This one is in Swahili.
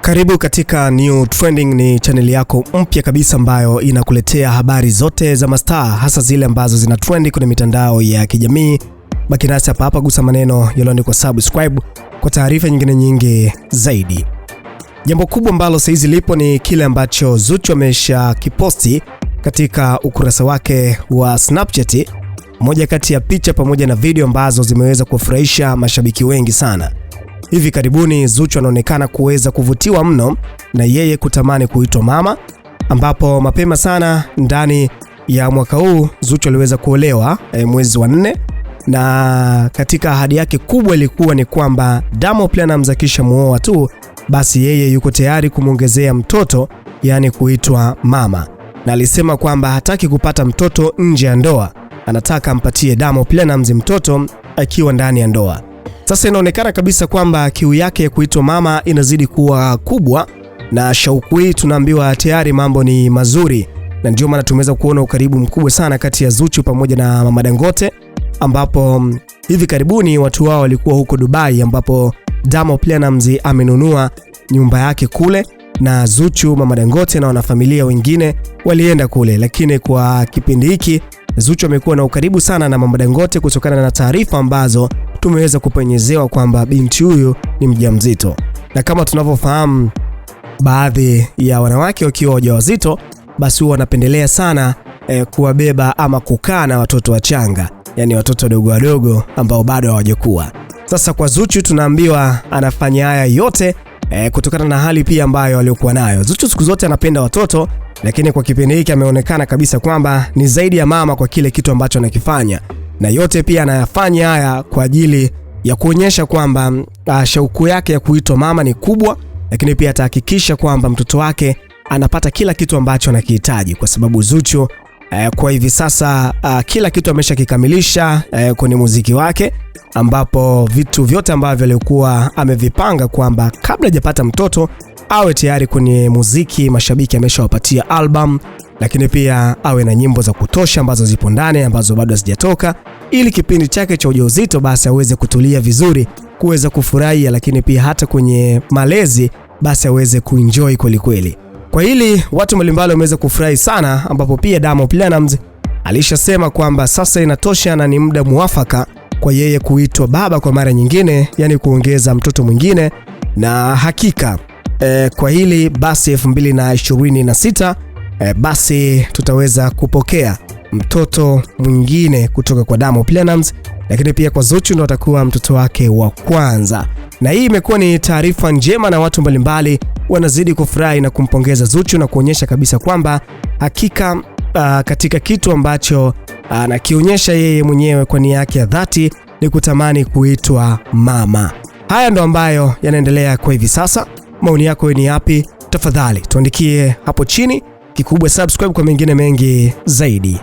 Karibu katika New Trending, ni chaneli yako mpya kabisa ambayo inakuletea habari zote za mastaa, hasa zile ambazo zina trendi kwenye mitandao ya kijamii. Baki nasi hapa hapa, gusa maneno yaliyoandikwa subscribe kwa taarifa nyingine nyingi zaidi. Jambo kubwa ambalo saizi lipo ni kile ambacho Zuchu amesha kiposti katika ukurasa wake wa Snapchat, moja kati ya picha pamoja na video ambazo zimeweza kuwafurahisha mashabiki wengi sana. Hivi karibuni Zuchu anaonekana kuweza kuvutiwa mno na yeye kutamani kuitwa mama, ambapo mapema sana ndani ya mwaka huu Zuchu aliweza kuolewa mwezi wa 4, na katika ahadi yake kubwa ilikuwa ni kwamba Diamond Platnumz akisha muoa tu basi yeye yuko tayari kumwongezea mtoto, yani kuitwa mama, na alisema kwamba hataki kupata mtoto nje ya ndoa, anataka ampatie Diamond Platnumz mtoto akiwa ndani ya ndoa. Sasa inaonekana kabisa kwamba kiu yake ya kuitwa mama inazidi kuwa kubwa, na shauku hii tunaambiwa tayari mambo ni mazuri, na ndio maana tumeweza kuona ukaribu mkubwa sana kati ya Zuchu pamoja na Mama Dangote, ambapo hivi karibuni watu wao walikuwa huko Dubai, ambapo Diamond Platnumz amenunua nyumba yake kule, na Zuchu, Mama Dangote na wanafamilia wengine walienda kule. Lakini kwa kipindi hiki Zuchu amekuwa na ukaribu sana na Mama Dangote kutokana na taarifa ambazo tumeweza kupenyezewa kwamba binti huyu ni mjamzito, na kama tunavyofahamu baadhi ya wanawake wakiwa wajawazito basi huwa wanapendelea sana kuwabeba ama kukaa na watoto wachanga, yani watoto wadogo wadogo ambao bado hawajakuwa. Sasa kwa Zuchu tunaambiwa anafanya haya yote kutokana na hali pia ambayo aliyokuwa nayo. Zuchu siku zote anapenda watoto, lakini kwa kipindi hiki ameonekana kabisa kwamba ni zaidi ya mama kwa kile kitu ambacho anakifanya, na yote pia anayafanya haya kwa ajili ya kuonyesha kwamba shauku yake ya kuitwa mama ni kubwa, lakini pia atahakikisha kwamba mtoto wake anapata kila kitu ambacho anakihitaji, kwa sababu Zuchu kwa hivi sasa kila kitu ameshakikamilisha kwenye muziki wake, ambapo vitu vyote ambavyo alikuwa amevipanga kwamba kabla hajapata mtoto awe tayari kwenye muziki, mashabiki ameshawapatia album, lakini pia awe na nyimbo za kutosha ambazo zipo ndani ambazo bado hazijatoka, ili kipindi chake cha ujauzito basi aweze kutulia vizuri, kuweza kufurahia, lakini pia hata kwenye malezi basi aweze kuenjoy kweli kweli. Kwa hili watu mbalimbali wameweza kufurahi sana, ambapo pia Diamond Platnumz alishasema kwamba sasa inatosha na ni muda muafaka kwa yeye kuitwa baba kwa mara nyingine, yani kuongeza mtoto mwingine, na hakika kwa hili basi 2026 basi tutaweza kupokea mtoto mwingine kutoka kwa Diamond Platnumz, lakini pia kwa Zuchu ndo atakuwa mtoto wake wa kwanza. Na hii imekuwa ni taarifa njema na watu mbalimbali wanazidi kufurahi na kumpongeza Zuchu na kuonyesha kabisa kwamba hakika katika kitu ambacho anakionyesha yeye mwenyewe kwa nia yake ya dhati ni kutamani kuitwa mama. Haya ndo ambayo yanaendelea kwa hivi sasa. Maoni yako ni yapi? Tafadhali tuandikie hapo chini. Kikubwa subscribe kwa mengine mengi zaidi.